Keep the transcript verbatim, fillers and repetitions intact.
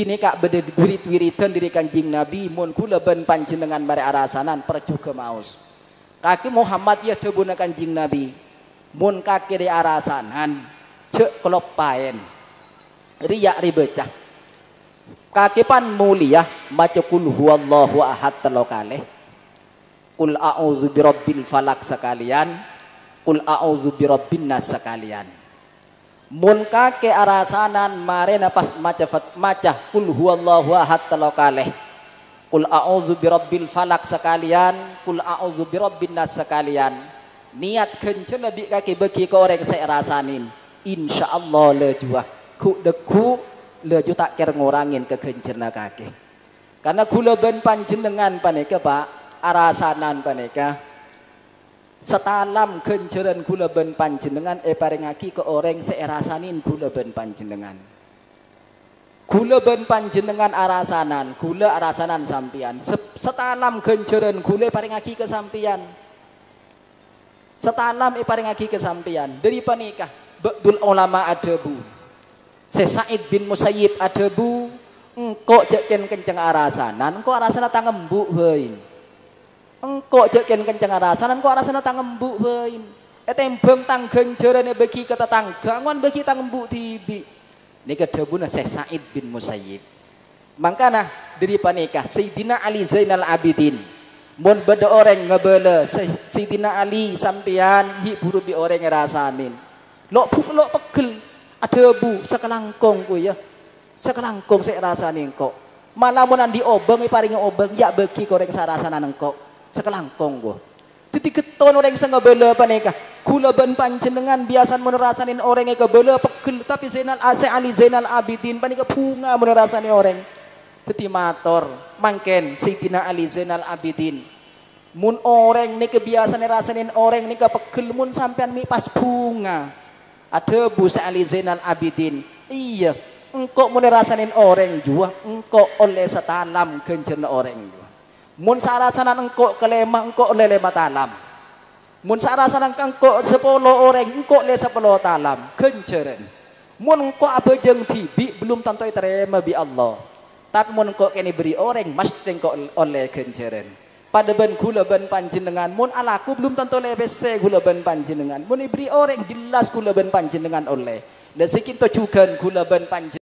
Ghânèka bâdâ wirid-wiridan dâri Kanjeng Nabi, mon ghulâ bân panjhennengngan marè arasanan, parjhughâ maos. Kakè Muhammad, yâ, dhâbuna Kanjeng Nabi, "Mon kakè rè arasanan, jhâ' kaloppaèn." Rèya' rè bâca. Kakè pan molèya maca Qul huwallahu ahad tello kalè. Qul a'udzu birabbil falaq sakalèyan, Qul a'udzu birabbin nas sakalèyan. Mon kakè arasanan marèna pas maca fat-, maca Qul huwallahu ahad tello kalè, Qul a'udzu birabbil falaq sakalèyan, Qul a'udzu birabbin nas sakalèyan, niyat ghânjhârânna bi' kakè bâgi ka orèng sè èrasanè, insyaallah lajhuwâ ghu'-, dâgghu' lajhu ta' kèra ngorangè kaghânjhârânna kakè. Karna ghulâ bân panjhennengngan panèka, Pa', arasanan panèka, satalam ghânjhârân ghulâ bân panjhennengngan èparèngaghi ka orèng sè èrasanè ghulâ bân panjhennengngan. Ghulâ bân panjhennengngan arasanan, ghulâ arasanan sampèyan. Sep-, satalam ghânjhârân ghulâ èparèngaghi ka sampèyan. Satalam èparèngaghi ka sampèyan. Dâri panèka, ba'dul ulama adhâbu, Syekh Sa'id bin Musayyib adhâbu, "Engko' jhâ' kèng kenceng arasanan, engko' arasana tang embu' bhâi. Engko' jhâ' kèng kenceng arasanan, engko' arasana tang embu' bhâi. Ètèmbhâng tang ghânjhârân èbâgi ka tatangghâ, angowan bâgi tang embu' dhibi'." Nèka dhâbuna Syekh Sa'id bin Musayyib. Mangkana, dâri panèka, Sayyidina Ali Zainal Abidin, mon bâdâ orèng ngabâlâ Say-, Sayyidina Ali sampèyan ghi' bhuru bi' orèng èrasanè, lo' bu-, lo' peggel, adhâbu, "Sakalangkong, ko, yâ. Sakalangkong sè èrasanè engko'. Mala mon andi' obâng, èparèngè obâng, yâ bâgi ka orèng sè arasanan engko'. Sakalangkong, ko." Dhâddhi ghetton orèng sè ngabâlâ panèka. Ghulâ bân panjhennengngan biyasana mon rasanè orèng èkabâlâ peggel, tapè Zainal A-, Syekh Ali Zainal Abidin panèka bhunga mon rasanè orèng. Dhâddhi mator, mangkèn Sayyidina Ali Zainal Abidin, "Mon orèng nèka biyasana rasanè orèng nèka peggel, mon sampèyan mè' pas bhunga." Adhâbu Syekh Ali Zainal Abidin, "Iyâ, engko' mon rasanè orèng jhuwâ, engko' ollè satalam ghânjhârânna orèng jhuwâ." Mon sarasanan engko' kalèma, engko' ollè lèma talam. Mon sarasanan engko' sapolo orèng, engko' ollè sapolo talam ghânjhârân. Mon engko' abhâjâng dhibi', belum tanto ètarèma bi' Allah. Tapè mon engko' kèng èbherri' orèng, masthè engko' ollè ghânjhârân. Padâ bân ghulâ bân panjhennengngan, mon alako belum tanto ollè pèssè ghulâ bân panjhennengngan. Mon èbherri' orèng, jelas ghulâ bân panjhennengngan ollè. La sè kènto jhughân ghulâ bân panjhennengngan